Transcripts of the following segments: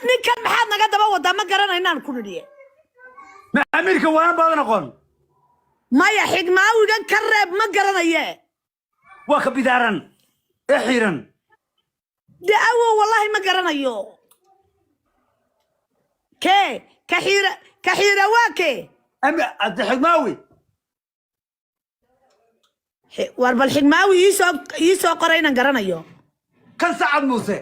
Ninkan maxaad naga daba wadaa? Ma garanaynaan ku nidhiye. Ma amiirka waanan baadan aqoon? Maya, xigmaawigan ka reeb, ma garanaye. Waa ka bidaaran ee xiiran. De awow, wallaahi ma garanayo. Kee ka xiira? Ka xiira waa kee? Adde xigmaawi. War bal xigmaawi iisoo qoray inaan garanayo. Kan Sacad Muuse.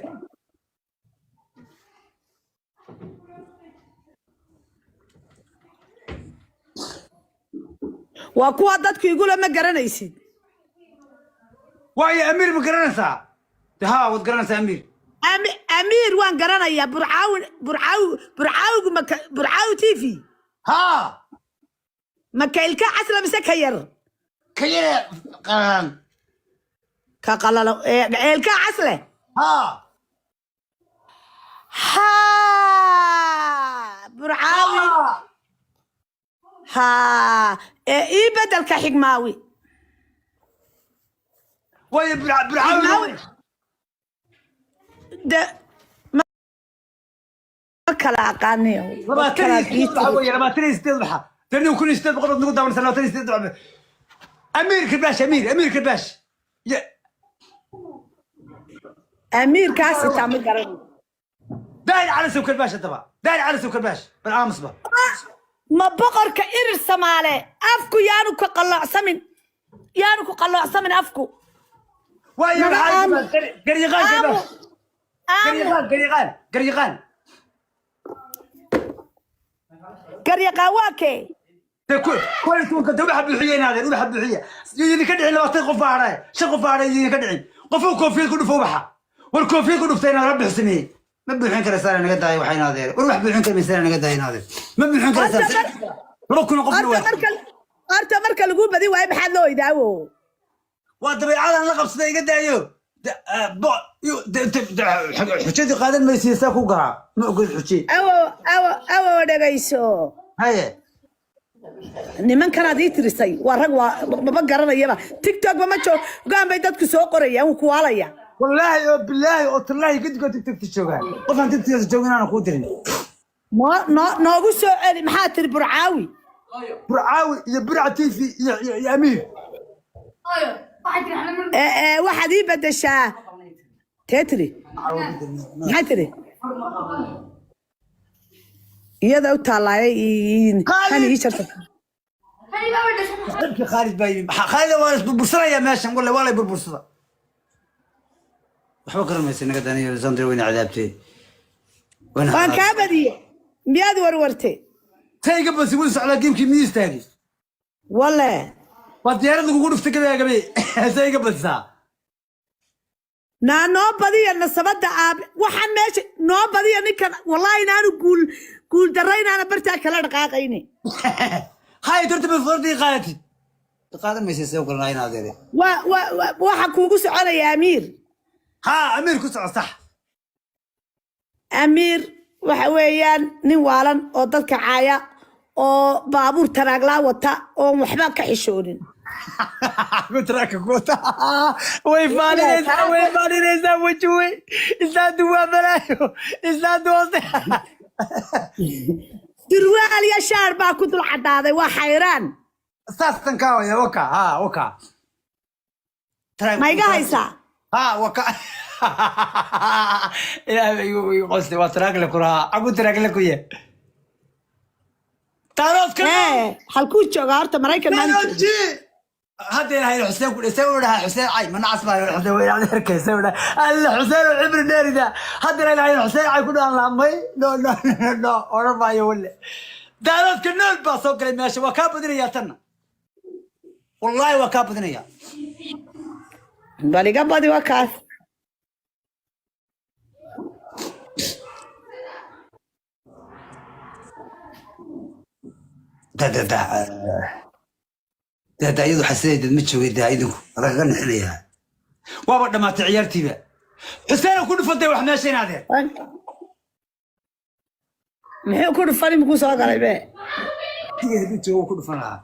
Waa kuwa dadku igula ma garanaysid. Waayo, amiir ma garanaysaa? De haa, waad garanaysaa amiir. Amiir waan garanayaa. Burcaawi, Burcaawi, Burcaawigu maka Burcaawi TV. Haa. Maka ilka casla mise ka yar? Ka yare qaran. Ka qalalo ee ilka casle. Haa. Ha, Burcaawi. Ha, ee ii bedelka xigmaawi. Waayo, Burcaawi. Xigmaawi de ma kala aqaaniyo. 28 waxa weeye, 28 waxa tani 1800 nagu daawanaysa, 28 waxa. Amiir Karbaash, amiir, amiir Karbaash. Amiirkaas xitaa ma garanayo. Daahir Cali Sow Karbaash, haddaba Daahir Cali Sow Karbaash bal aamusba. Ma boqorka Irir Samaale? Afku yaanu ka qalloocsamin, yaanu ku qalloocsamin afku. Waayo. Naga maxaa aamu. Garyaqaan. Aamu. Karbaash. Aamu. Garyaqaan, garyaqaan, garyaqaan. Garyaqaan waa kee? De kuwa tuunka de ubaxa buuxiye inaadeen, ubaxa buuxiye idinka dhicin. 20 qof baa hadhay, shan qof baa hadhay, idinka dhicin. Qofuu koofiyad ku dhufo ubaxa. War koofiyad ku dhuftay inaad la buuxsameeyey. Ma buuxin karaysaan, naga daayo. Waxay inaadeen, war wax buuxin karmaysaan, naga daayo inaadeen. Ma buuxin karaysaan. 2000 oo qofna Horta waa marka lagu badin waayo, maxaad loo idaawo? Waa dabeecadan la qabsaday, iga daayo. Xujadii qaadan maysiin, saa ku garaa ma ogol xuji. Awow, awow, awow, dhegayso. Haye. Nimankanaad ii tirisay waa rag, waa maba garanayaba. TikTok ba ma joogaan bay dadku soo qorayaan, wuu kuwaalaya. Wallaahi oo bilaahi oo tallaahi, gadigoo TikTokta joogaan. Qofaan TikTokta joogin aanan kuu dirin. Noo noogu soo celi. Maxaa tiri? Burcaawi? Burcaawi iyo Burca TV iyo amiir. Ee ee, waxaad ii bedeshaa tee tiri? Maxaa tiri? Iyada u taalaayay hani ii jarta. Saaxiibkii Khaalid baa yimi. Khaalid waa la isburbursanayaa meeshan. Walle waa lay burbursada. Waxba garan maysa, naga daniyo. Sandra wayna cadaabtay. Wayna Waan cadaabtay. kaa badiyey, miyaad warwarte? Tayga basi wuu socdaa geemkii, miyuu istaagay? Walle. Waa diyaarad lagugu dhuftay gabe gabe. Tayga basisaa. Naa noo badiya nasabada aabe. Waxaan meesha noo badiya ninkan, wallahi inaanu guul darro inaana bartaa kala dhaqaaqayni. Hay, horta bas horta qaadatid. Qaadan maysa, soo galnaa inaad adeere. Waa waxa kuugu soconaya amiir. Haa, amiir ku soco, sax. Amiir waxa weeyaan nin waalan oo dadka caaya oo baabuur taraaglaa wata oon waxba ka xishoonin. Kutraaka kuwata. Way faalinaysaa, way faalinaysaa weji wey. Islaantu waa balaayo. Islaantu hoose. Durwaal iyo shaar baa ku dul caddaaday, waa xayraan. Saastan kaa waya, waka haa, waka. Ma iga haysaa? Haa, waka. Ilaahay baa igu qosli. Waa taraagle ku lahaa. Agu taraagle ku ye. Taaroodka. Ee, halkuu joogaa horta? Maraykan maanta. Taaroodji. Hadda ilaahay Xuseen ku dhisay, uu dhahaa Xuseen cay ma nacas baa Xuseen way adeerkay soo dhaha alla Xuseen oo cibri dheerida. Hadda ilaahay Xuseen cay ku dhahan laamay. No, no, no, no, oran maayo walle. Daaroodka nool baa soo galay meesha. Waa kaa badinayaa tanna, wallaahi waa kaa badinayaa. Bal iga badi, waa kaas. Da da da da da, iyadu xasideed ma joogay. Daa idinku lagaga nixinayaa. Waaba dhammaatay ciyaartiiba. Xuseen oo ku dhufatay wax meesha inaadeen. Muxuu ku dhufan imikuu soo galay be? Hadduu joogo ku dhufan lahaa.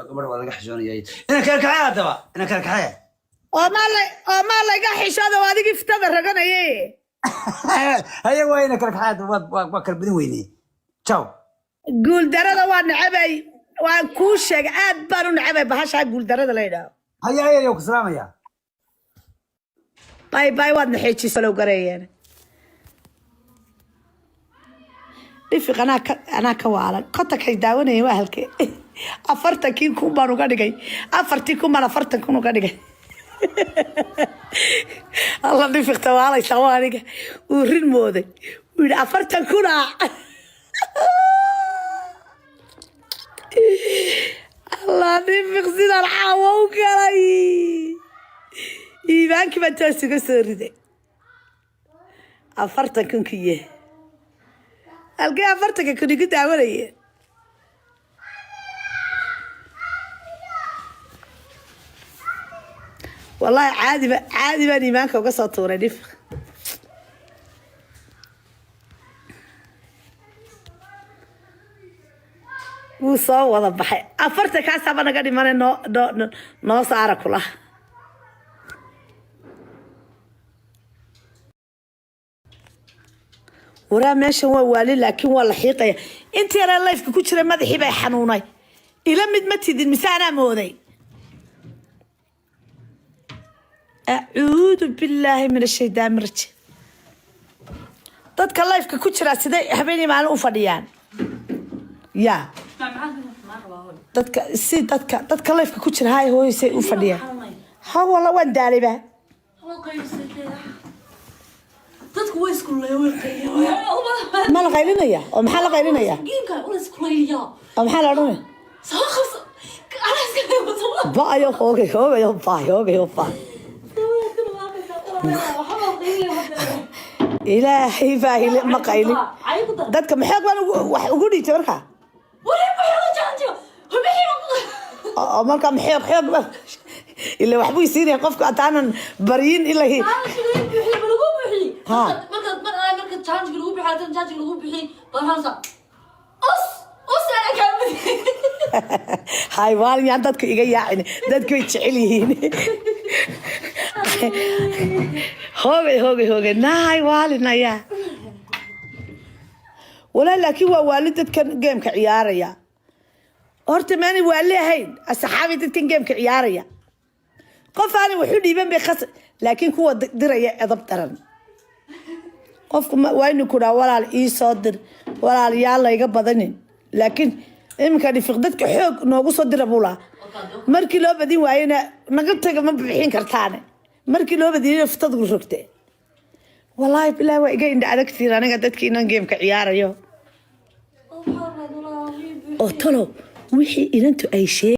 Gabadha waa laga xishoonayay. Ina kala kaxee haddaba, ina kala kaxee. Oo maa layga xishooda? Waa adigii fitada raganaye. Haye, waayna kala kaxaad, waa kala badin weyne. Ciao. Guuldarada waa necabay, waan kuu sheegay, aad baan u necabay bahashaa guuldarada la yidhaaho. Haye haye, yo ku salaamaya. Bay bay, waad naxeejisay low gareeyeen. Dhifiq anaa ka waalan kontankay daawanayeen waa halkee? 40-kii kun baan uga dhigay, 4,000 baan 40,000 uga dhigay. Alla, dhifiqta waalaysa waa aniga. Uu rin mooday, uu yidhi 40,000 ah. Allah, dhifiq sidaan caawo u galay, iimaankii baan toos uga soo riday. 40,000-kiye halkee 40,000 igu daawanayeen? Wallahi caadi ba caadi baan iimaanka uga soo tuuray dhifiq. Wuu soo wada baxay, 40-kaasaaba naga dhimanay. Noo saara kula. Waraa, meeshan waa waali, laakiin waa la xiiqaya. Intii yaree live-ka ku jiray madaxii bay xanuunay. Ila mid ma tidin mise anaa mooday? Acuudu billaahi min ashaydaani rajiim. Dadka live-ka ku jira siday habeenii maalin u fadhiyaan? Ya dadka si dadka live-ka ku jira, hay hooyo, say u fadhiyaan? Ha, walla waan daalayba. Dadku way iskuleeyaan. Ma la qaylinaya? Oo maxaa la qaylinaya? Game-ka wala iskuleeyaa. Oo maxaa la odhanaya? Soo qabso. Anaa iska leeyahay. Ba-ayo, hoogay, hoogayo, baay, hoogayo, baay. Ilaahay baa hile, ma qaylin. Dadka maxoog baan wax ugu dhiibtay markaa? Oo markaa maxoog xoog baan ila waxbuu isiinaya qofku haddaanan baryin ila. Ha. Marka challenge lagu bixiyo, challenge lagu bixiyo, bal us us ana kaamid. Hay, maalin yaan dadku iga yaacin, dadku way jecel yihiin. Hoogay, hoogay, hoogay, nahay waalin ayaa walaa, laakiin waa waali dadkan game-ka ciyaaraya. Horta maanay waali ahayn asxaabi dadkan game-ka ciyaaraya? Qof aanay waxu dhiiban bay khas, laakiin kuwa diraya edab daran. Qofku waa inuu ku dhaha: "Walaal, ii soo dir, walaal, yaa layga badanin." Laakiin iminka dhifiq dadka xoog noogu soo dira buu lahaa. Markii loo badin waayena, naga taga, ma bixin kartaane. Markii loo badiyena, futadgu rogte. Wallaahi bilaahi, waa iga indha adagtiin aniga dadkii inan game-ka ciyaarayo. Oo talow wixii inantu ay sheeg